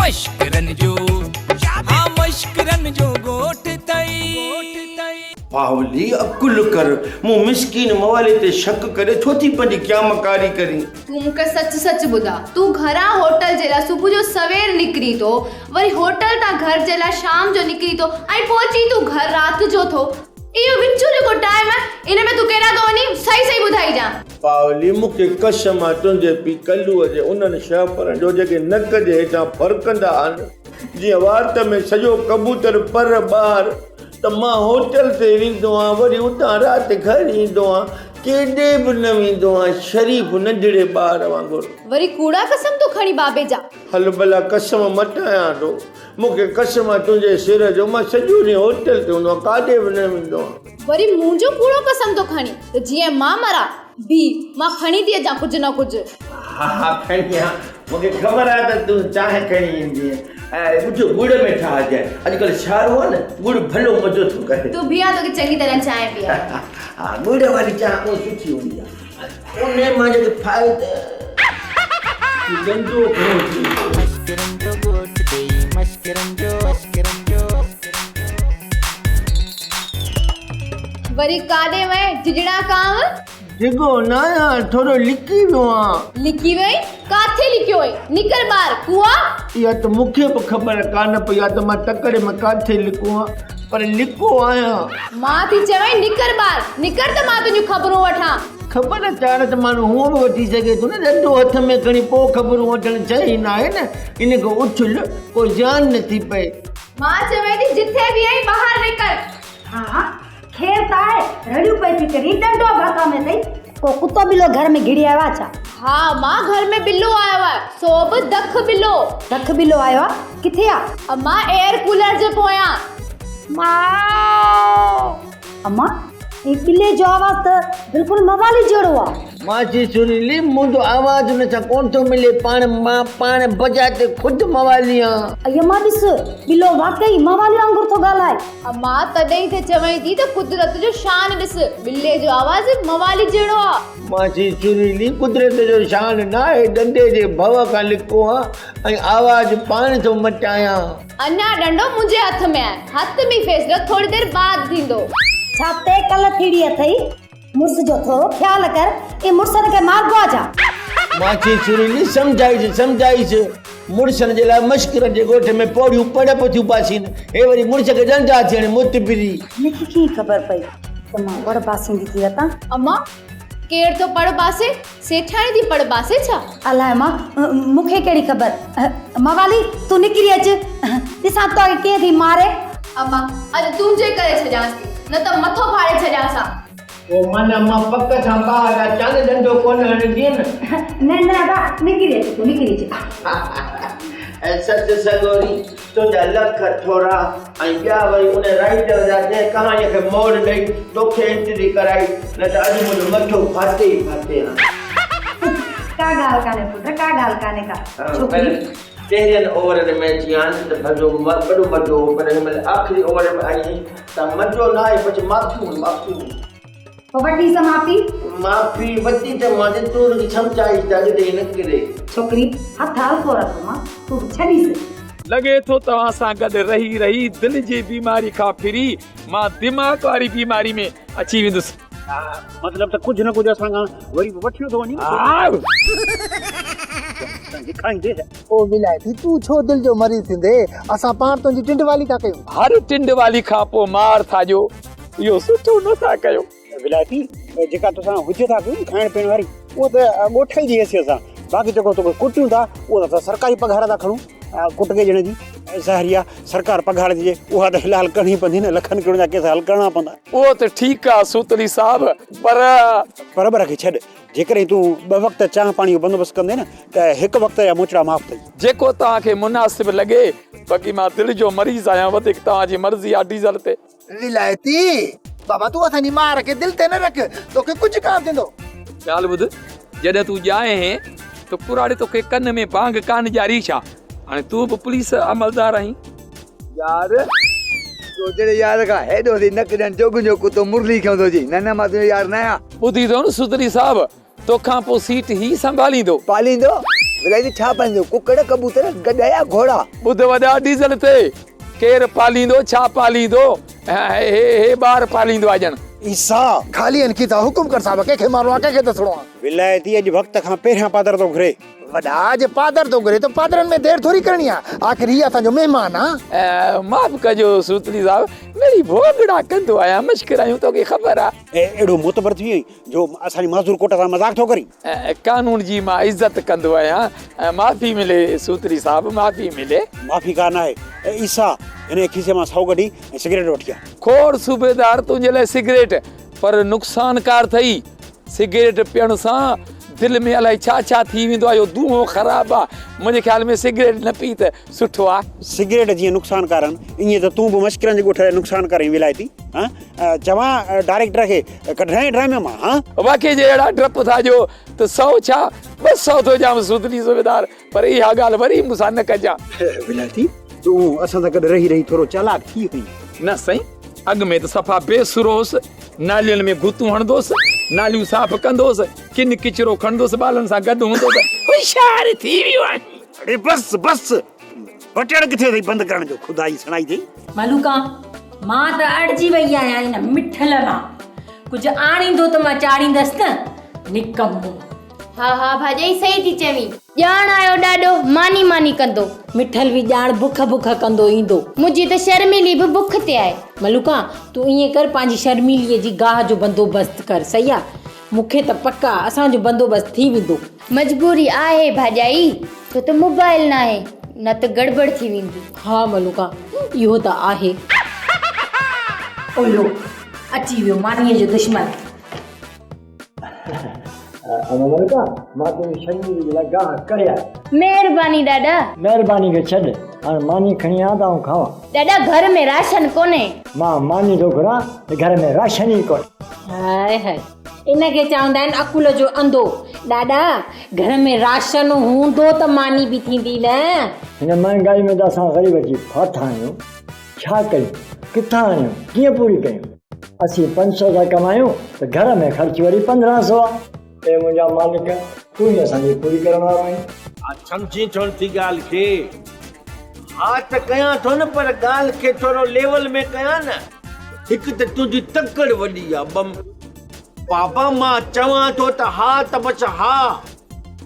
مشڪرن جو ها مشڪرن جو ڳوٺ ٿئي. پاولي عقل ڪر، مون مسڪين موالي تي شڪ ڪري ڇو ٿي پنهنجي قيامڪاري ڪرين؟ تون مون کي سچ سچ ٻڌاء، تون گهران هوٽل جي لاء صبح جو سوير نڪرين ٿو، وري هوٽل تان گهر جي لاء شام جو نڪرين ٿو ۽ پهچين تون گهر رات جو ٿو. اهو وچون جيڪو ٽائيم آهي، ان ۾ تون ڪيڏانهن ٿو وڃين، صحيح صحيح ٻڌائجان. پاولي مون کي قسم آهي تنهنجي پيء ڪلوء جي انهن شهپرن جو جيڪي نڪ جي هيٺان ڦرڪندا آهن، جيئن وات ۾ سڄو ڪبوتر پر ٻاهر، ته مان هوٽل تي ويندو آهيان وري اتان رات گهر ايندو آهيان، ڪيڏي به نه ويندو آهيان، شريف ننڍڙي ٻار وانگر. وري ڪوڙا قسم ٿو کڻين بابي جا. هل ڀلا قسم مٽايان ٿو. مون کي قسم آ تنهنجي سر جو مان سڄو ڏينهن هوٽل تي هوندو آهيان ڪاڏي به نه ويندو آهيان. وري منهنجو ڪوڙو قسم ٿو کڻين ته جيئن مان مران بيهه مان کڻي ٿي اچان ڪجهه نه ڪجهه. ها ها کڻي آ مون کي خبر آ ته تون چانهه کڻي ايندينء. ۽ ٻڌ ڳڙ ۾ ٺاهجانء اڄڪلهه سيارو آ نه ڳڙ ڀلو مزو ٿو ڪري. تون بيهه آ توکي چڱي طرح چانهه پياران. ها ڳڙ واري چانهه اها سٺي هوندي آ. انهي مان جيڪي فائدا گندو گهڻو ٿي ويو. مشڪرن جو ڳوٺ ٿئي مشڪرن جو مشڪرن جو. وري ڪاڏي وئين ڊڄڻا ڪانء؟ ڊگهو نه آهيان ٿورو لڪي ويو آهيان. لڪي وئين؟ ڪاٿي لڪيو آهين؟ نڪر ٻاهر ڪوئا. اها ته مون کي به خبر ڪانه پئي آهي ته مان تڪڙ ۾ ڪاٿي لڪو آهيان پر لڪو آهيان. مان ٿي چوين نڪر ٻاهر، نڪر ته مان تنهنجون خبرون وٺان. خبر چار ته ماڻهو هونء به وٺي سگهي ٿو نه، ڏنڊو هٿ ۾ کڻي پوء خبرون وٺڻ صحيح ناهي نه، ان کي اڇل ڪو زيان نه ٿي پئي. مان چوين ٿي جٿي به آهين ٻاهر نڪر. ها خير ته آهي، رڙيون پئي ٿي ڪرين، ڏنڊو به هٿ ۾ اٿئي، ڪو ڪتو ٻلو گهر ۾ گهڙي آيو آهي ڇا؟ ها امان گهر ۾ ٻلو آيو آهي، سو به دک ٻلو. دک ٻلو آيو آهي؟ ڪٿي آ؟ امان ايئر ڪولر جي پويان. ماء! امان هي ٻلي جو آواز ته بلڪل موالي جهڙو آ. ماسي سريلي منهنجو آواز ان سان ڪونه ٿو ملي پاڻ مان پاڻ بذات خود موالي آن. ائي امان ڏس ٻلو واقعي موالي وانگر ٿو ڳالهائي. امان تڏهن ئي ته چوين ٿي ته قدرت جو شان ڏس ٻلي جو آواز موالي جهڙو آ. ماسي سريلي قدرت جو شان ناهي ڏنڊي جي ڀؤ کان لڪو آن ۽ آواز پاڻ ٿو مٽايان. اڃا ڏنڊو منهنجي هٿ ۾ آهي. حتمي فيصلو ٿوري دير بعد ٿيندو. ڇا تي ڪل ٿيڙي اٿئي؟ مڙس جو ٿورو خيال ڪر، اي مڙسن کي ماربو آ ڇا؟ ماڇي سريلي سمجهائيس سمجهائيس، مڙسن جي لاء مشڪرن جي ڳوٺ ۾ پوڙهيون پڙ به ٿيون باسين، هي وري مڙس کي ڏنڊا ٿي هڻي متبري. مون کي ڪيئن خبر پئي ته مان پڙ باسيندي ٿي وتان؟ امان، ڪير ٿو پڙ باسي؟ سيٺياڻي ٿي پڙ باسي ڇا؟ الائي امان، مون کي ڪهڙي خبر. موالي، تون نڪري اچ، ڏسان توکي ڪيئن ٿي ماري. امان، اڄ تنهنجي ڪري ڇڏيانس ٿي، نه ته مٿو ڦاڙي ڇڏيانس ها. پوء معنيٰ مان پڪ سان ٻاهر اچان نه ڏنڊو ڪونه هڻندينء نه؟ نه نه ابا، نڪري اچ تون، نڪري اچ. اي سچ سڳوري، تنهنجا لک ٿورا ۽ ٻيا وري ان رائيٽر جا جنهن ڪهاڻيء کي موڙ ڏئي توکي انٽري ڪرائي، نه ته اڄ منهنجو مٿو ڦاٽي ئي ڦاٽي ها. ڪا ڳالهه ڪانهي پٽ، ڪا ڳالهه ڪانهي ڪا. ڇوڪري. پهرين اوورن ۾ اچي هان ته ڀلو وڏو مزو هو پر هن مهل آخري اوور ۾ آئين ته مزو نه آيو بس معافيون معافيون. پوء وٺي سا معافي. معافي وٺي ته مان تون رڳي سمجهائيس ته اڳتي ائين نه ڪري. ڇوڪري، هٿ هلڪو رک مان، تون به ڇڏيس. لڳي ٿو توهان سان گڏ رهي رهي دل جي بيماري کان ڦري مان دماغ واري بيماري ۾ اچي ويندس. مطلب ته ڪجهه نه ڪجهه اسان کان وري به وٺيو ٿو وڃي نه. او ولايتي تون ڇو دل جو مريض ٿيندي، اسان پاڻ تنهنجي ٽنڊ والي ٿا ڪيون. هر ٽنڊ والي کان پوء مار ٿا ڏيو، اهو سٺو نه ٿا ڪيو. ولايتي جيڪا توسان حجت ٿا ڪيون کائڻ پيئڻ واري اهو ته ڳوٺائي جي حيثيت سان، باقي جيڪو توکي ڪٽيون ٿا اهو ته اسان سرڪاري پگهار ٿا کڻون ڪٽڪي ڏيڻ جي، ظاهري آ سرڪار پگهار ڏجي اها ته في الحال ڪرڻي پوندي نه، لکن ڪروڙن جا ڪيس حل ڪرڻا پوندا. اهو ته ٺيڪ آ سوتلي صاحب پر. پر بر کي ڇڏ، جيڪڏهن تون ٻه وقت چانهه پاڻي جو بندوبست ڪندين نه ته هڪ وقت جا موچڙا معاف اٿئي. جيڪو توهان کي مناسب لڳي، باقي مان دل جو مريض آهيان وڌيڪ توهان جي مرضي آ ڊيزل تي. ولايتي، بابا تون اسان جي مار کي دل تي نه رک، توکي ڪجهه ڪانه ٿيندو. ڳالهه ٻڌ، جڏهن تون ڄائين هين ته ڪراڙي توکي ڪن ۾ بانگ ڪانه ڄاري ڇا؟ هاڻي تون به پوليس عملدار آهين. يار، تو جهڙي يار کان هيڏو ٿي نڪ ڏيڻ جوڳن جو ڪتو مرلي کيون ٿو چئي، نه نه مان تنهنجو يار ناهيان. ٻڌي ٿو نه سوتلي صاحب، توکان پوء سيٽ هي سنڀاليندو. پاليندو؟ ولايتي ڇا پاليندو ڪڪڙ، ڪبوتر، گڏهه يا گهوڙا؟ ٻڌ وڏا ڊيزل تي ڪير پاليندو ڇا پاليندو هي هي ٻار پاليندو آ ڄڻ. عيسيٰ! خالي هن کيتا حڪم ڪر صاحب ڪنهن کي مارڻو آ ڪنهن کي دسڻو آ. ولايتي اڄ وقت کان پهريان پادر ٿو گهري. وڏا جي پادر ٿو گهري ته پادرن ۾ دير ٿوري ڪرڻي آ، آخر هي اسان جو مهمان آ. معاف ڪجو سوتلي صاحب، مڙئي ڀوڳڙا ڪندو آهيان، مشڪرايون توکي خبر آ. اهڙو معتبر ٿي ويو آهين جو اسان جي معذور ڪوٽ سان مذاق ٿو ڪرين. قانون جي مان عزت ڪندو آهيان، معافي ملي سوتلي صاحب، معافي ملي. معافي ڪا ناهي. عيسيٰ هن جي کيسي مان سئو ڪڍي ۽ سگريٽ وٺي آ. کوڙ صوبيدار تنهنجي لاء سگريٽ پر نقصانڪار ٿئي. سگريٽ پيئڻ سان دل ۾ الائي ڇا ڇا ٿي ويندو آهي، اهو دونهون خراب آ، منهنجي خيال ۾ سگريٽ نه پي ته سٺو آ. سگريٽ جيئن نقصانڪار آهن، ائين ته تون به مشڪرن جي ڳوٺ لاء نقصانڪار آهين ولايتي، هان؟ چوان ڊائريڪٽر کي ڪڍرائين ڊرامي مان، هان؟ واقعي جي اهڙا ڊپ ٿا ڏيو ته سئو ڇا 200 ٿو ڏيانو سوتلي صوبيدار، پر اها ڳالهه وري مون سان نه ڪجان. ولايتي، تون اسان سان گڏ رهي رهي ٿورو چالاڪ ٿي ويو آهين. نه سائين، اڳ ۾ ته صفا بي سرو هوس، نالين ۾ گهتون هڻندو هوس، ناليون صاف ڪندو هوس، ڪن ڪچرو کڻندو هوس، ٻالن سان گڏ هوندو هوس، هوشيار ٿي ويو آهين. اڙي بس بس، بٽڻ ڪٿي اٿئي بند ڪرڻ جو، خدا جي سڻائي ٿئي. ملوڪا، مان ته اڙجي وئي آهيان هن مٺل مان، ڪجهه آڻيندو ته مان چاڙهيندس نه، نڪمو. ها ها ڀاڄائي صحيح ٿي چوين. ڄاڻ آيو ڏاڏو ماني ماني ڪندو. مٺل به ڄاڻ بک بک ڪندو ايندو. منهنجي ته شرميلي به بک تي آهي. ملوڪا تون ائين ڪر پنهنجي شرميليء جي گاهه جو بندوبست ڪر صحيح آ مون کي ته پڪ آ اسان جو بندوبست ٿي ويندو. مجبوري آهي ڀاڄائي ڇو ته موبائل ناهي نه ته گڙٻڙ ٿي ويندي. ها ملوڪا اهو ته آهي. اولو اچي ويو مانيء جو دشمن. اما ملڪا، مان تنهنجي شرميلي جي لاء گاهه ڪري آيس. مهرباني ڏاڏا. مهرباني کي ڇڏ، هاڻ ماني کڻي آ ته آئون کاوان. ڏاڏا گهر ۾ راشن ڪونهي. مان ماني ٿو گهران ته گهر ۾ راشن ئي ڪونهي. هاء هاء ان کي چوندا آهن عقل جو انڌو. ڏاڏا گهر ۾ راشن هوندو ته ماني به ٿيندي نه. هن مهانگائي ۾ ته اسان غريب اچي ڦاٿا آهيون. ڇا ڪيون، ڪٿان آڻيون، ڪيئن پوري ڪيون؟ اسين 500 ٿا ڪمايون ته گهر ۾ خرچ وري 1500 آ. اي منهنجا مالڪ، تون ئي اسان جي پوري ڪرڻ وارو آهين. ها سمجهين ڇو نٿي ڳالهه کي؟ ها ته ڪيان ٿو نه پر ڳالهه کي ٿورو ليول ۾ ڪيان نه. هڪ ته تنهنجي تڪڙ وڏي آ بم. بابا مان چوان ٿو ته ها ته بس ها.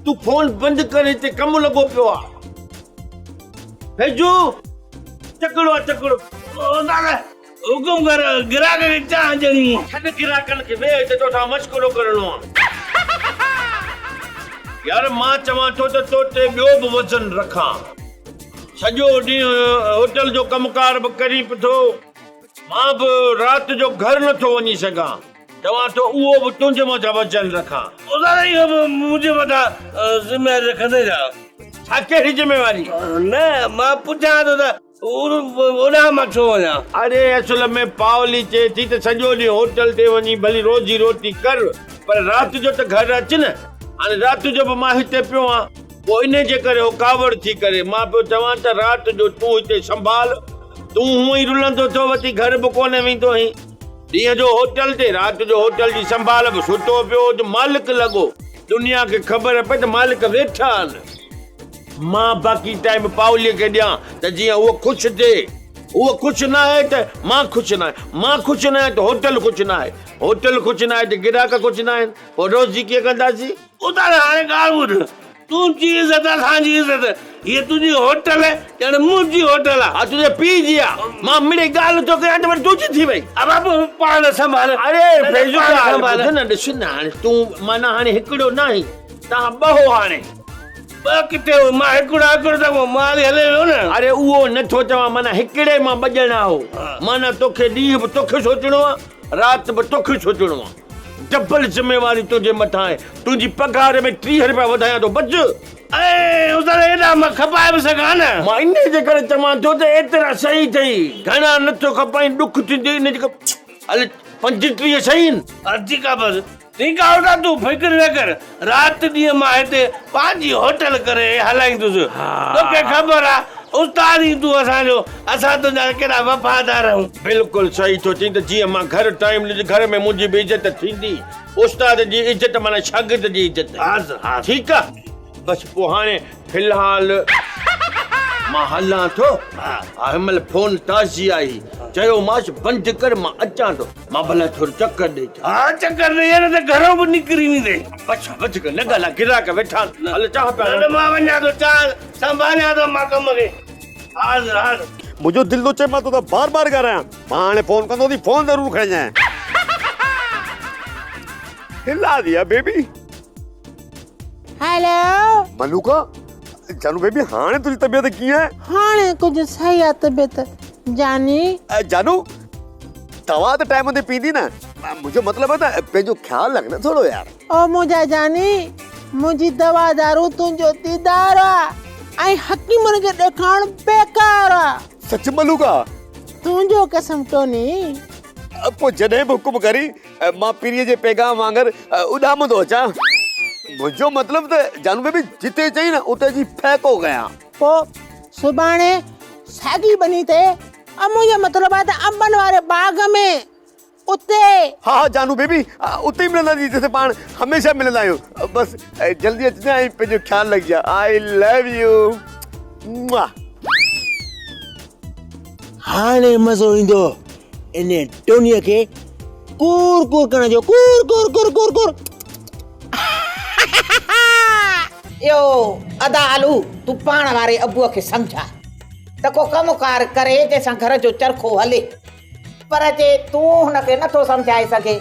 تون فون بند ڪر هتي ڪم لڳو پيو آ. فيضو! تڪڙو آ تڪڙو. او دادا حڪم ڪر گراهڪ کي چانهه ڏيڻي آ. ڇڏ گراهڪن کي ويهه هتي توسان مشڪرو ڪرڻو آ. يار مان چوان ٿو ته تو تي ٻيو به وزن رکان. سڄو ڏينهن هوٽل جو ڪم ڪار به ڪرين پيو. مان به رات جو گهر نٿو وڃي سگهان. چوان ٿو اهو به تنهنجي مٿان وچن رکان. او دادا اهو به منهنجي مٿان ذميواري رکندين ڇا؟ ڇا ڪهڙي ذميواري؟ نه مان پڇان ٿو ته اوڏانهن مان ڇو وڃان؟ اڙي اصل ۾ پاولي چئي ٿي ته سڄو ڏينهن هوٽل تي وڃي ڀلي روزي روٽي ڪر پر رات جو ته گهر اچ نه. هاڻي رات جو به مان هتي پيو آهيان پوء انهي جي ڪري هو ڪاوڙ ٿي ڪري. مان پيو چوان ته رات جو تون هتي سنڀال. تون هونء ئي رلندو ٿو وتين گهر به ڪونه ويندو هين. ڏينهن جو هوٽل تي، رات جو هوٽل جي سنڀال به ستو پيو هج، مالڪ لڳو. دنيا کي خبر پئي ته مالڪ ويٺا آهن. مان باقي ٽائيم پاوليء کي ڏيان ته جيئن هوء خوش ٿئي. هوء خوش ناهي ته مان خوش ناهيان. مان خوش ناهيان ته هوٽل خوش ناهي. هوٽل خوش ناهي ته گراهڪ خوش ناهن. پوء روزي ڪيئن ڪنداسين؟ اتان هاڻي ڳالهه ٻڌ. تنهنجي عزت اسان جي عزت. هيء تنهنجي هوٽل ڄڻ منهنجي هوٽل آ. ها تنهنجي پيء جي آ. مان مڙئي ڳالهه ٿو ڪيان ته وري تنهنجي ٿي وئي. ابا پوء پاڻ سنڀال. اڙي فيضو ڳالهه ٻڌ نه ڏس نه هاڻي تون معنيٰ هاڻي هڪڙو ناهين توهان ٻه هو هاڻي. ٻه ڪٿي هو مان هڪڙو هڪڙو ته پوء مال هلي ويو نه. اڙي اهو نه ٿو چوان معنيٰ هڪڙي مان ٻه ڄڻا هو. معنيٰ توکي ڏينهن به توکي سوچڻو آ رات به توکي سوچڻو آ. ڊبل ذميواري تنهنجي مٿان آهي، تنهنجي پگهار ۾ 30 رپيا وڌايان ٿو بس. اي استاد ايڏا مان کپائي به سگهان نه. مان انهي جي ڪري چوان ٿو ته ايترا صحيح اٿئي، گهڻا نه ٿو کپائين ڏک ٿيندي انهي جي ڪري هل 35 صحيح آهن. ها ٺيڪ آ بس ٺيڪ آ استاد تون فڪر نه ڪر رات ڏينهن مان هتي پنهنجي هوٽل ڪري هلائيندس توکي خبر آ استاد ئي تون اسان جو، اسان تنهنجا ڪيڏا وفادار آهيون. بلڪل صحيح ٿو چئين ته جيئن مان گهر ٽائيم ڏيندس گهر ۾ منهنجي به عزت ٿيندي. استاد جي عزت معنيٰ شاگرد جي عزت. ها سر ها. ٺيڪ آ. بس پوء هاڻي في الحال مان هلان ٿو. ها هن مهل فون تازي آئي. چيومانس بند ڪر مان اچان ٿو. مان ڀلا ٿورو چڪر ڏئي اچان. ها چڪر ڏئي نه ته گهران به نڪري ويندين. بس وڌيڪ نه ڳالهاء گراهڪ ويٺا آهن. هل چانهه پياران. نه مان وڃان ٿو چانهه سنڀاليان ٿو مان ڪم کي. حاضر حاضر. منهنجو دل ٿو چئي مان توسان بار بار ڳالهايان. مان هاڻي فون ڪندو ٿي فون ضرور کڻجانء. هلا ديا بيبي. هيلو. ملوڪا، جانو بيبي هاڻي تنهنجي طبيعت ڪيئن آهي؟ هاڻي ڪجهه صحيح آ طبيعت جاني. جانو، دوا ته ٽائيم تي پيئندي نه؟ منهنجو مطلب آهي ته پنهنجو خيال رک نه ٿورو يار. او منهنجا جاني، منهنجي دوا دارو تنهنجو ديدار آ ۽ حڪيمن کي ڏيکارڻ بيڪار آ. سچ ملوڪا؟ تنهنجو قسم ٽوني. پوء جڏهن به حڪم ڪرين مان پرينء جي پيغام وانگر اڏامندو اچان. منهنجو مطلب ته جانو بيبي جتي چئين نه اتي اچي ڦهڪو ڪيان. پوء سڀاڻي ساڳي ٻني تي منهنجو مطلب آهي ته انبن واري باغ ۾ اتي. ها ها جانو بيبي اتي ئي ملنداسين جتي پاڻ هميشه ملندا آهيون. بس جلدي اچجانء ۽ پنهنجو خيال رکجانء. آء لو يو. هاڻي مزو ايندو ان ٽونيء کي ڪور ڪور ڪرڻ جو ڪور ڪور ڪور ڪور ڪور. اهو ادا علو تون پاڻ واري ابوء کي سمجهاء ته ڪو ڪم ڪار ڪري جنهن سان گهر جو چرخو هلي پر جي تون هن کي نٿو سمجهائي سگهين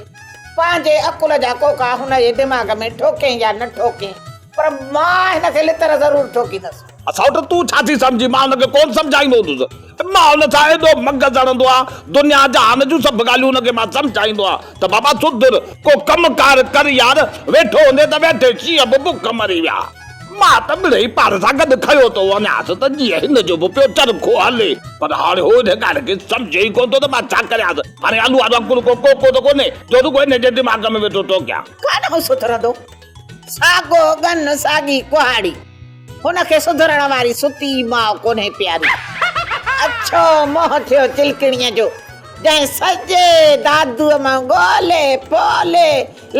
پنهنجي عقل جا ڪوڪا هن جي دماغ ۾ ٺوڪين يا نه ٺوڪين پر مان هن کي لتر ضرور ٺوڪيندس. سئوٽ تون ڇا ٿي سمجهين مان هن کي ڪونه سمجهائيندو هوندس. مان هن سان ايڏو مغز هڻندو آهيان، دنيا جهان جون سڀ ڳالهيون هن کي مان سمجهائيندو آهيان ته بابا سڌر، ڪو ڪم ڪار ڪر يار، ويٺو هوندين ته ويٺي شينهن به بک مري ويا. مان ته مڙئي پاڻ سان گڏ کنيو ٿو وڃانس ته جيئن هن جو به پيو چرخو هلي، پر هاڻي هو ان ڳالهه کي سمجهي ئي ڪونه ٿو ته مان ڇا ڪريانس. هاڻي الوء جو عقل ڪو ڪوڪو ته ڪونهي جو رڳو هن جي دماغ ۾ ويٺو ٺوڪيان. ڪانه سڌرندو. ساڳو ڳن ساڳي ڪهاڙي. هن کي سڌرڻ واري ستي ئي ماء ڪونهي پياري. اڇو منهن ٿيو چلڪڻيء جو، جنهن سڄي دادوء مان ڳولي ڦولي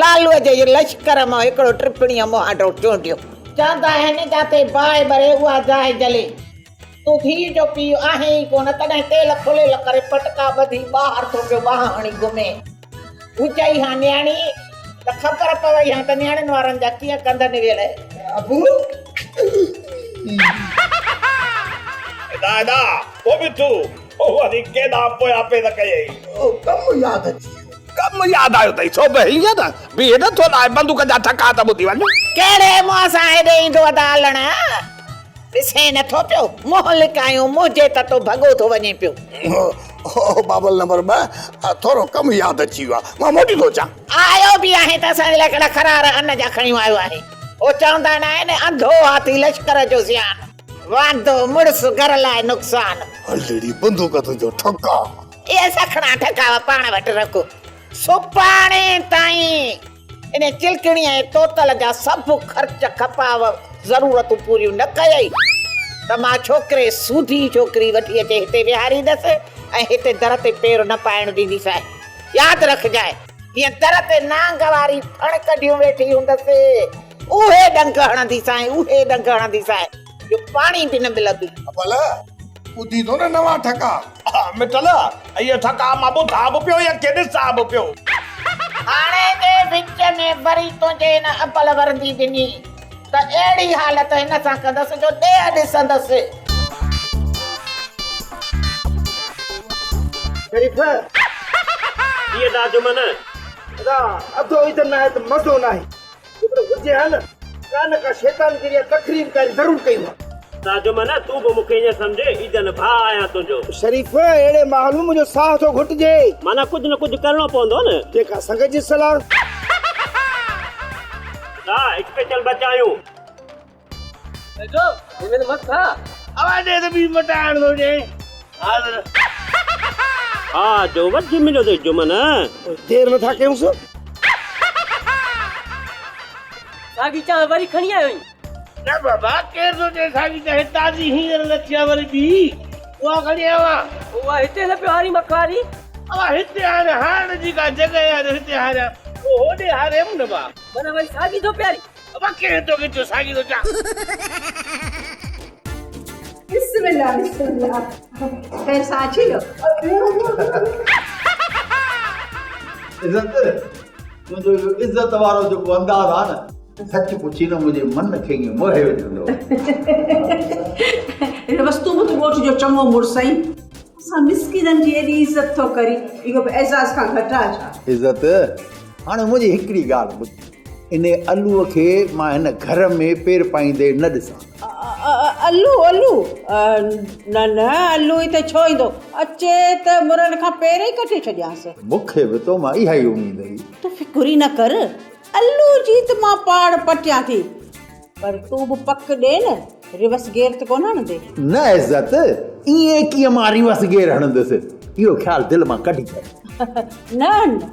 لالوء جي لشڪر مان هڪڙو ٽپڻيء مهانڊو چونڊيو. چوندا آهن جاتي باهه ٻري اها جاء جلي. تون ڌيء جو پيء آهين ئي ڪونه، تڏهن تيل کليل ڪري پٽڪا ٻڌي ٻاهر ٿو پيو ٻانهن هڻي گهمين. هجئي ها نياڻي ته خبر پوئي ها ته نياڻين وارن جا ڪيئن ڪنڌ نويل. ابو. ادا ادا او به تون وري ڪيڏانهن پويان پير ڪيئي. او ڪم ياد اچي ويو. ڪم ياد آيو اٿئي سو به هينئر بيهه نه ٿو لاء بندوق جا ٺڪا ته ٻڌي وڃ. ڪهڙي منهن سان هيڏي ايندو ادا علڻ. ڏسين نه ٿو پيو، منهن لڪايون منهنجي ته تو ڀڳو ٿو وڃين پيو. او بابل نمبر 2، ٿورو ڪم ياد اچي ويو آهي، مان موٽي ٿو اچان. آيو به آهين ته اسان جي لاء ڪهڙا خرار ان جا کڻيو آيو آهين. او چوندا نه آهن، انڌو هاٿي لشڪر جو زيان، واندو مڙس گهر لاء نقصان. هلڙي بندوق تنهنجو ٺڪاء. اهي سکڻا ٺڪاء پاڻ وٽ رک، سڀاڻي تائين. انهيء چلڪڻي ۽ توتل جا سڀ خرچ کپاء ضرورتون پوريون نه ڪيئي ته مان ڇوڪري سوڌي ڇوڪري وٺي اچي هتي ويهاريندس ۽ هتي در تي پير نه پائڻ ڏينديسانء. ياد رکجانء، جيئن در تي نانگ واري ڦڻ ڪڍيون ويٺي هوندس، اهي ڏنگ هڻنديسانء، اهي ڏنگ هڻنديسانء جو پاڻي به نه ملندو. ابل، ٻڌين ٿو نه نوان ٺڪا. مٺل، اهي ٺڪا مان ٻڌان به پيو يا ڪي ڏسان به پيو. هاڻي جي وچ ۾ وري تنهنجي هن ابل ورندي ڏني ته اهڙي حالت هن سان ڪندس جو ڏيهه ڏسندس. شريف! جي ادا جمن. ادا اڌو عيد ناهي ته مزو ناهي. جيڪڏهن هجي ها نه ڪا نه ڪا شيطانگيري يا تخريب ڪاري ضرور ڪئي هئا. تاجو من تون به مون کي ائين سمجهه عيدن ڀاء آهيان تنهنجو. شريف اهڙي ماحول ۾ منهنجو ساهه ٿو گهٽجي. معنيٰ ڪجهه نه ڪجهه ڪرڻو پوندو نه. ڪنهن کان سنگت جي صلاح. ها اسپيشل ٻچا آهيون. تاجو هن ۾ ته مست ها. اوا ڏي ته ٻي مٽائڻ ٿو ڏئين. حاضر. ها جو وڌ مليو اٿئي جمن. دير نٿا ڪيونس. ساڳي چانهه وري کڻي آيو آهين؟ نه بابا ڪير ٿو چئي ساڳي چانهه تازي هينئر لٿي آهي وري ٻي اها کڻي آيو آهيان. اها هتي نه پيو هارين مک واري. اها هتي هاڻي هارڻ جي ڪا جڳهه آهي جو هتي هاريان. پوء هوڏي هاريم نه با. معنيٰ وري ساڳي ٿو پيارين. ابا ڪنهن توکي چيو ساڳي ٿو چان. بسم الله بسم الله خير سان اچي ويو. عزت تنهنجو اهو عزت وارو جيڪو انداز آ نه سچ پڇين نه منهنجي من کي ائين موهي وجهندو. بس تون به ته ڳوٺ جو چڱو مڙس آهين. اسان مسڪينن جي ايڏي عزت ٿو ڪرين، اهو به اعزاز کان گهٽ آ ڇا؟ عزت، هاڻي منهنجي هڪڙي ڳالهه ٻڌ، انهي الوء کي مان هن گهر ۾ پير پائيندي نه ڏسان. الو، الو، نه نه الو هتي ڇو ايندو، اچي ته مرڻ کان پهرين ئي ڪڍي ڇڏيانس. مون کي به تو مان اها ئي اميد هئي. تون فڪر ئي نه ڪر، الو جي ته مان پاڙ پٽيان ٿي. پر تون به پڪ ڏي نه، ريورس گيئر ته ڪونه هڻندين؟ نه عزت، ائين ڪيئن مان ريورس گيئر هڻندس؟ اهو خيال دل مان ڪڍي ڇڏ. نه نه،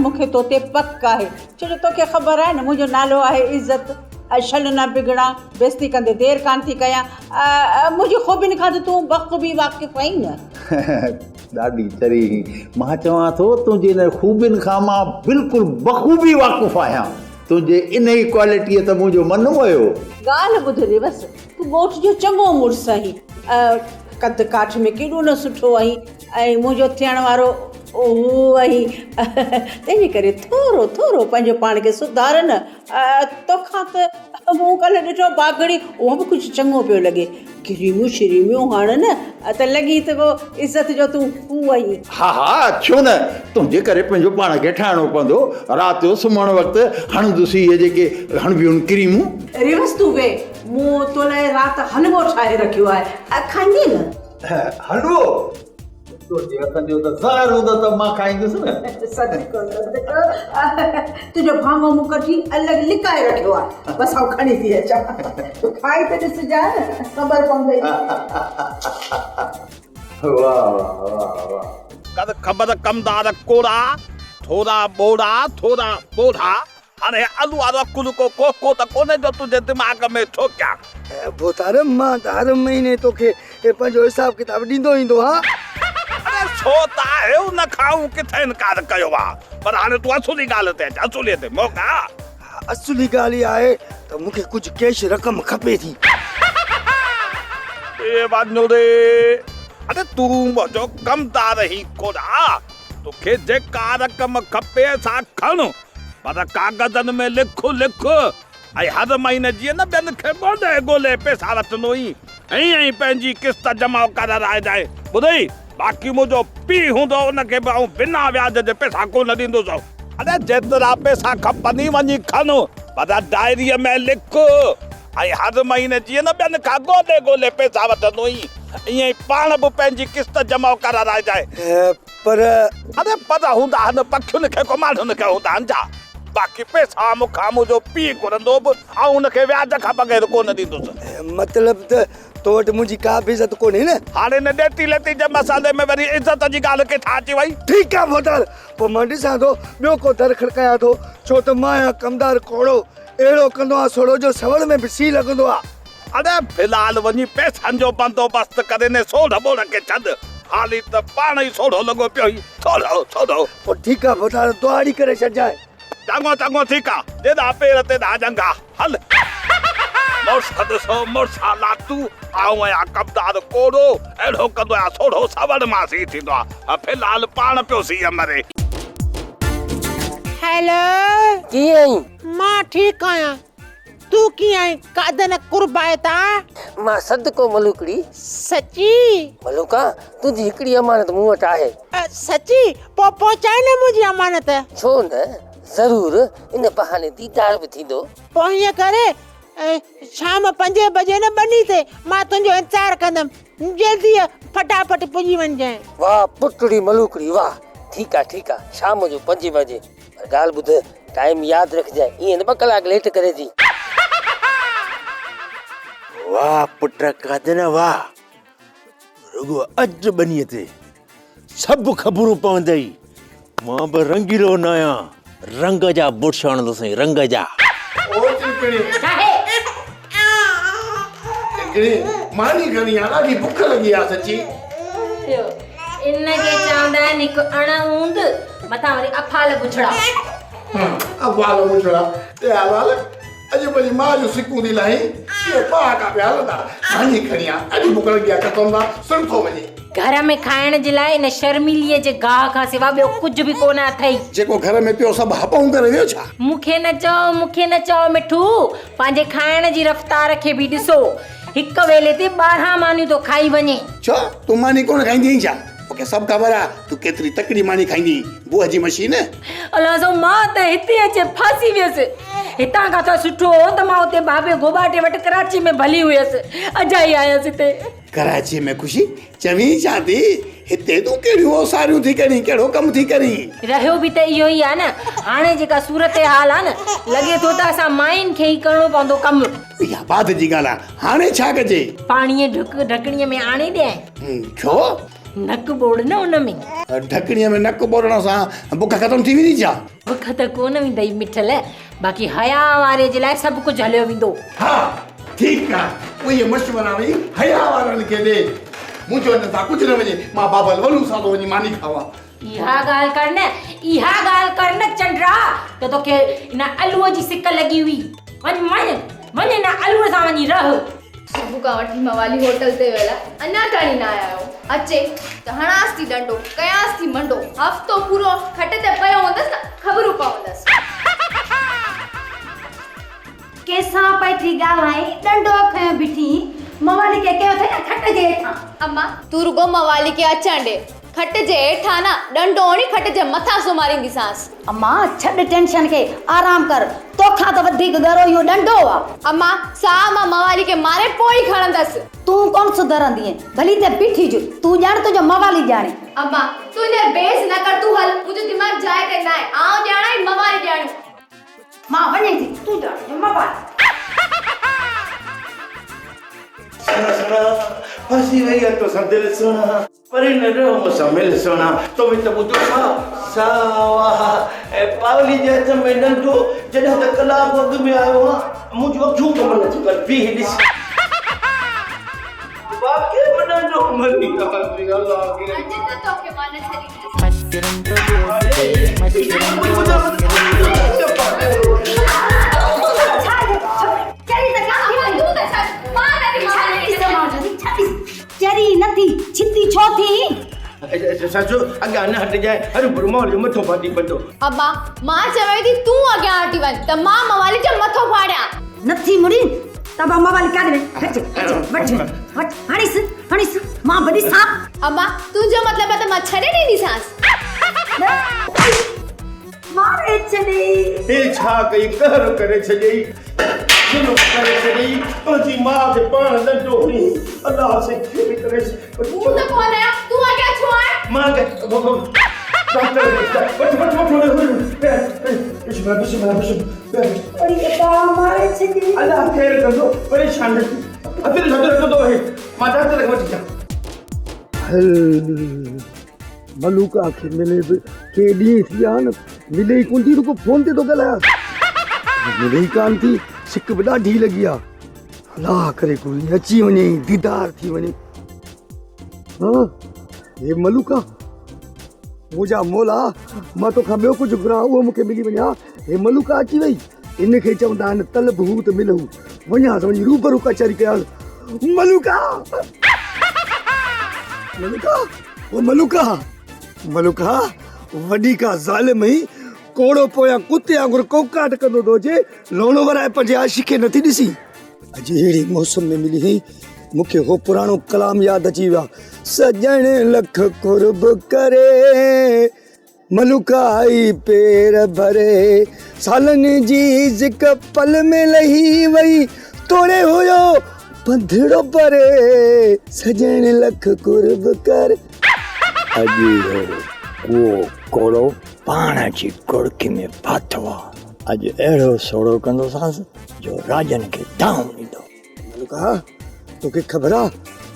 مون کي تو تي پڪ آهي، ڇو جو توکي خبر آهي نه منهنجو نالو آهي عزت، ۽ شل نه بگڙان، بيستي ڪندي دير ڪانه ٿي ڪيان. منهنجي خوبين کان ته تون بخوبي واقف آهين نه. ڏاڍي چري هين. مان چوان ٿو تنهنجي انهن خوبين کان مان بلڪل بخوبي واقف آهيان. تنهنجي انهيء ڪوالٽيء ته منهنجو من موهيو. ڳالهه ٻڌ ريوس، تون ڳوٺ جو چڱو مڙس آهين. قد ڪاٺ ۾ ڪيڏو نه سٺو آهين ۽ منهنجو ٿيڻ وارو هو آهين. تنهنجي ڪري ٿورو ٿورو پنهنجو پاڻ کي سڌار نه. توکان ته مون ڪلهه ڏٺو باگڙي، اهو به ڪجهه چڱو پيو لڳي. ڪريمون شريميون هڻ نه ته لڳي ته ڪو عزت جو تون هو آهين. ها ها ڇو نه، تنهنجي ڪري پنهنجو پاڻ کي ٺاهڻو پوندو. رات جو سمهڻ وقت هڻندس اهي جيڪي هڻبيون آهن ڪريمون. ريوس تون ويهه، مون تو لاء رات حلوو ٺاهي رکيو آهي، کائيندين نه؟ حلوو؟ تنهنجي هٿن جو ته زهر هوندو ته مان کائيندس نه. صدقو صدقو، تنهنجو ڀاڱو مون ڪڍي الڳ لڪائي رکيو آهي، بس آئون کڻي ٿي اچان، تون کائي ته ڏسجانء نه، خبر پوندئي. واه واه واه واه. ڪر خبر ڪمدار ڪوڙا، ٿورا ٻوڙا ٿورا ٻوڙا، هاڻي هي الو وارو عقل ڪو ڪوڪو ته ڪونهي جو تنهنجي دماغ ۾ ٺوڪيان. ڀوتار مان ته هر مهيني توکي پنهنجو حساب ڪتاب ڏيندو ايندو هان. اڙي سو ته آهي ان کان آئون ڪٿي انڪار ڪيو آ، پر هاڻي تون اصولي ڳالهه تي اچ، اصولي تي موڪا. اصلي ڳالهه اها آهي ته مون کي ڪجهه ڪيش رقم کپي ٿي. اي وانوڙي! اڙي تون منهنجو ڪمدار هين ڪوڙا، توکي جيڪا رقم کپي سا کڻ، پر ڪاغذن ۾ لک لک ۽ هر مهيني جيئن نه ٻين کي ڳولي ڳولي پئسا وٺندو هين، ائين ئي پنهنجي قسط جمع ڪرائجانء، ٻڌئي؟ باقي منهنجو پيء هوندو ان کي به آئون بنا وياج جي پئسا ڪونه ڏيندس. اڙي جيترا پئسا کپنئي وڃي کڻ، پر ڊائريء ۾ لک ۽ هر مهيني جيئن نه ٻين کان ڳولي ڳولي پئسا وٺندو هئين، ائين ئي پاڻ به پنهنجي قسط جمع ڪرائجانء. پر. اڙي پر هوندا آهن پکين کي ڪو ماڻهن کي هوندا آهن ڇا؟ باقي پئسا مون کان منهنجو پيء گهرندو به آئون ان کي وياج کان بغير ڪونه ڏيندس. مطلب ته تو وٽ منهنجي ڪا به عزت ڪونهي نه؟ هاڻي ان ڏيتي ليتي جي مسئلي ۾ وري عزت جي ڳالهه ڪٿان اچي وئي؟ ٺيڪ آ ڀوتار، پوء مان ڏسان ٿو ٻيو ڪو در کڙڪايان ٿو، ڇو ته مان آهيان ڪمدار ڪوڙو، اهڙو ڪندو آهيان سوڙهو جو سوڙ ۾ به سيء لڳندو آ. اڙي في الحال وڃي پئسن جو بندوبست ڪري ني سوڙهه ٻوڙ کي ڇڏ، حالي ته پاڻ ئي سوڙهو لڳو پيو هين، سوڙهو سوڙهو. پوء ٺيڪ آ ڀوتار، دعاڙي ڪري ڇڏجانء. چڱو چڱو ٺيڪ آ، جيڏا پير تيڏا ڄنگها. هل مڙس ڏسو مڙس آ لاتو، آئون آهيان ڪمدار ڪوڙو، اهڙو ڪندو آهيان سوڙهو سوڙ مان سيء ٿيندو آ، في الحال پاڻ پيو سيء مري. هيلو. ڪيئن آهين؟ مان ٺيڪ آهيان، تون ڪيئن آهين قادن قربائتا؟ مان صدقو ملوڪڙي. سچي؟ ملوڪا، تنهنجي هڪڙي امانت مون وٽ آهي. سچي؟ پوء پهچائي نه منهنجي امانت. ڇو نه، ضرور، ان بهاني ديدار به ٿيندو. پوء ائين ڪري، شام پنجين بجي نه ٻني تي مان تنهنجو انتظار ڪندم. جلدي ڦٽاڦٽ پڄي وڃجانء. واهه پٽڙي ملوڪڙي واهه، ٺيڪ آ ٺيڪ آ، شام جو پنجين بجي. پر ڳالهه ٻڌ، ٽائيم ياد رکجانء، ائين نه ٻه ڪلاڪ ليٽ ڪري ٿي. واهه پٽ قادن واهه، رڳو اچ ٻنيء تي، سڀ خبرون پوندئي. مان به رنگيلو نه آهيان، رنگ جا برش هڻندوسين، رنگ جا. او چلڪڻي. چلڪڻي، ماني کڻي آ، ڏاڍي بک لڳي آ سچي. ٿيو. ان کي چوندا آهن هڪ اڻ هوند، مٿان وري افعال بڇڙا. افعال بڇڙا، تي حوال اڄ پنهنجي ماء جون سڪون ٿي لاهين، اهي پهاڪا پيا هلندا، ڀاڃي کڻي آ، اڄ بک لڳي آ ڪتن سان سڙ ٿو وڃي. گهر ۾ کائڻ جي لاء ان شرميليء جي گاهه کان سوا ٻيو ڪجهه به ڪونه اٿئي. جيڪو گهر ۾ پيو سڀ هپئون ڪري ويو ڇا؟ مون کي نه چئو، مون کي نه چئو مٺو، پنهنجي کائڻ جي رفتار کي به ڏسو. هڪ ويلي تي 12 مانيون ٿو کائي وڃي. ڇو، تون ماني ڪونه کائيندي آهين ڇا؟ مون کي سڀ خبر آ، تون ڪيتري تڪڙي ماني کائيندي آهين، بوهه جي مشين. الله سائين مان ته هتي اچي ڦاسي ويس. هتان کان ته سٺو هو ته مان اتي بابي گوٻاٽي وٽ ڪراچي ۾ ڀلي هيس. اجائي آيس هتي. ڪراچيء ۾ خوشي؟ چوين ڇا ٿي؟ هتي تون ڪهڙيون اوساريون ٿي ڪرين، ڪهڙو ڪم ٿي ڪرين؟ رهيو به ته اهو ئي آ نه. هاڻي جيڪا صورتحال آ نه، لڳي ٿو ته اسان ماين کي ئي ڪرڻو پوندو ڪم. اها بعد جي ڳالهه آ، هاڻي ڇا ڪجي؟ پاڻيء ڍڪ ڍڪڻيء ۾ آڻي ڏيانء. ڇو؟ نڪ ٻوڙ نه ان ۾. ڍڪڻيء ۾ نڪ ٻوڙڻ سان بک ختم ٿي ويندي ڇا؟ بک ته ڪونه ويندئي مٺل، باقي حياء واري جي لاء سڀ ڪجهه هليو ويندو. ها ٺيڪ آ، اهي مشورا وڃي حياء وارن کي ڏي. منهنجو انهن سان ڪجهه نه وڃي، مان بابل ولو سان ٿو وڃي ماني کاوان. اها ڳالهه ڪر نه، اها ڳالهه ڪر نه چنڊا ته توکي ان الوء جي سڪ لڳي هئي. وڃ وڃ، وڃ ان الوء سان وڃي رهه. صبح کان وٺي موالي هوٽل تي ويل آ، اڃا تاڻي نه آيا آهيو. اچي ته هڻانس ٿي ڏنڊو، ڪيانس ٿي منڊو. هفتو پورو کٽ تي پيو هوندس ته خبرون پوندس. ڪنهن سان پئي ٿي ڳالهائين، ڏنڊو کنيو بيٺي هين، موالي کي ڪيو اٿئي نه کٽ جي هيٺان. اما، تون رڳو موالي کي اچڻ ڏي، کٽ جي هيٺان نه، ڏنڊو هڻي کٽ جي مٿان سمهارينديسانس. اما، ڇڏ ٽينشن کي، آرام ڪر، توکان ته وڌيڪ ڳرو اهو ڏنڊو آ. اما، ساهه مان موالي کي ماري پوء ئي کڻندس. تون ڪونه سڌرندينء، ڀلي ته بيٺي جو، تون ڄاڻ تنهنجو موالي ڄاڻي. اما، تون هينئر بحث نه ڪر، تون هل، منهنجو دماغ جاء تي ناهي، آئون ڄاڻان ۽ موالي ڄاڻيون. مان وڃين ٿي، تون ڄاڻ تنهنجو موالي. سهڻا سهڻا ڦاسي وئي آ توسان دل سهڻا پري نه رهو مون سان مل سهڻا تو ۾ ته منهنجو ساهه ساهه آ ۽ پاولي جي هٿ ۾ ڏنڊو جڏهن ته ڪلاڪ اڳ ۾ آيو آ منهنجون اکيون ڪم نه ٿيون ڪن بيهه ڏس واقعي به ڏنڊو مري الله اڄ ته توکي مان نه ڇڏيندس. چري نه ٿي، ڇتي ڇو ٿي؟ سس اڳيان نه هٽجانء، هروڀرو موالي جو مٿو ڦاٽي پوندو. ابا، مان چوين ٿي تون اڳيان هٽي وڃ ته مان موالي جو مٿو ڦاڙيان. نه ٿي مڙين ته ابا موالي ڪاڏي وئي؟ هٽ، هٽ، وٺ، وٺ، هڻيس، هڻيس، مان به ڏسان. اما، تنهنجو مطلب آهي ته مان ڇڏي ڏينديسانس؟ ماري ڇڏيئي. هي ڇا ڪئي، قهر ڪري ڇڏيئي، ظلم ڪري ڇڏيئي، پنهنجي ماء کي پاڻ ڏنڊو هڻي، الله سائين خير ڪريس. مون ته ڪونه آهيان، تون اڳيان ڇو آهين؟ مان اڳيان، ڊاڪٽر وٺ وٺ وٺ بسم الله بسم الله بسم الله. اڙي ابا ماري ڇڏيئي. الله خير ڪندو، پريشان نه ٿي. هٿ ڏس هٿ رکندو رهي، مان ڊاڪٽر کي وٺي اچان. هل ملوڪا کي ملي به ڪي ڏينهن ٿي ويا آهن، ملي ئي ڪونه ٿي، رڳو فون تي ٿو ڳالهايان، ملي ئي ڪانه ٿي، سڪ به ڏاڍي لڳي آ، الله ڪري ڪو ائين اچي وڃي ديدار ٿي وڃي. ها هي ملوڪا منهنجا مولا، مان توکان ٻيو ڪجهه گهران اهو مون کي ملي وڃي ها، هي ملوڪا اچي وئي، ان کي چوندا آهن طلب هو ته مل هو، وڃانس وڃي روبرو ڪچهري ڪيانس، ملوڪا ملوڪا او ملوڪا ملوڪا وڏي ڪا ظالم هئي، ڪوڙو پويان ڪتي وانگر ڪوڪاٽ ڪندو ٿو اچي، لوڻو ورائي پنهنجي عاشق کي نٿي ڏسي. اڄ اهڙي موسم ۾ ملي هئي، مون کي هو پراڻو ڪلام ياد اچي ويو آ، سڄڻ لک قرب ڪري ملوڪائي پير ڀري، سالن جي زڪ پل ۾ لهي وئي، توڙي هيو پنڌڙو پري، سڄڻ لک قرب ڪري. اڄ اهو ڪوئو ڪوڙو پاڻ اچي ڪڙڪي ۾ ڦاٿو آ. اڄ اهڙو سوڙهو ڪندوسانس جو راڄن کي دانهون ڏيندو. ملوڪا، توکي خبر آ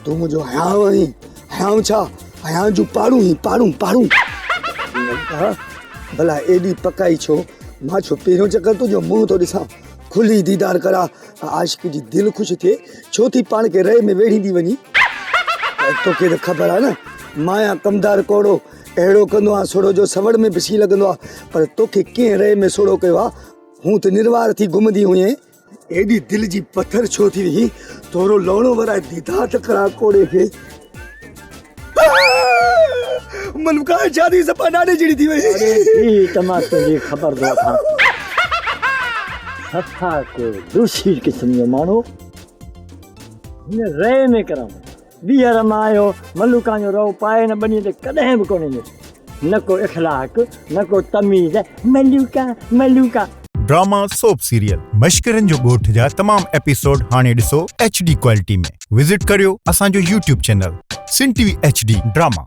تون منهنجو حيانء آهين. حيانء ڇا، حيانء جون پاڙون آهين، پاڙون، پاڙون. ملوڪا، ڀلا ايڏي پڪائي ڇو؟ مان ڇو پهريون چڪر تنهنجو منهن ٿو ڏسان. کلي ديدار ڪرا ته عاشق جي دل خوش ٿئي. ڇو ٿي پاڻ کي رئي ۾ ويڙهيندي وڃين؟ توکي ته خبر آ نه، مايان ڪمدار ڪوڙو اهڙو ڪندو آ سوڙهو جو سوڙ ۾ به سين لڳندو آ، پر توکي ڪنهن رئي ۾ سوڙهو ڪيو آ؟ هون ته نروار ٿي گهمندي هئين. ايڏي دل جي پٿر ڇو ٿي وئين؟ ٿورو لوڻو ورائي ديدار ته ڪران ڪوڙي کي. ملوڪا شادي صفا ڏاڏي جهڙي ٿي وئي. اڙي بيهه ته مان تنهنجي خبر ٿو وٺان. صفا ڪو دوسي قسم جو ماڻهو. هن رئي ۾ ڪران ٿو. ٻيهر مان اهو ملوڪان جو رئو پائي هن ٻنيء تي ڪڏهن به ڪونه ايندس. نه ڪو اخلاق، نه ڪو تميز، ملوڪا، ملوڪا. ڊراما سوپ سيريل مشڪرن جو ڳوٺ جا تمام ايپيسوڊ هاڻي ڏسو ايڇ ڊي ڪوالٽي ۾ وزٽ ڪريو اسان جو YouTube channel Sindh T V H D drama.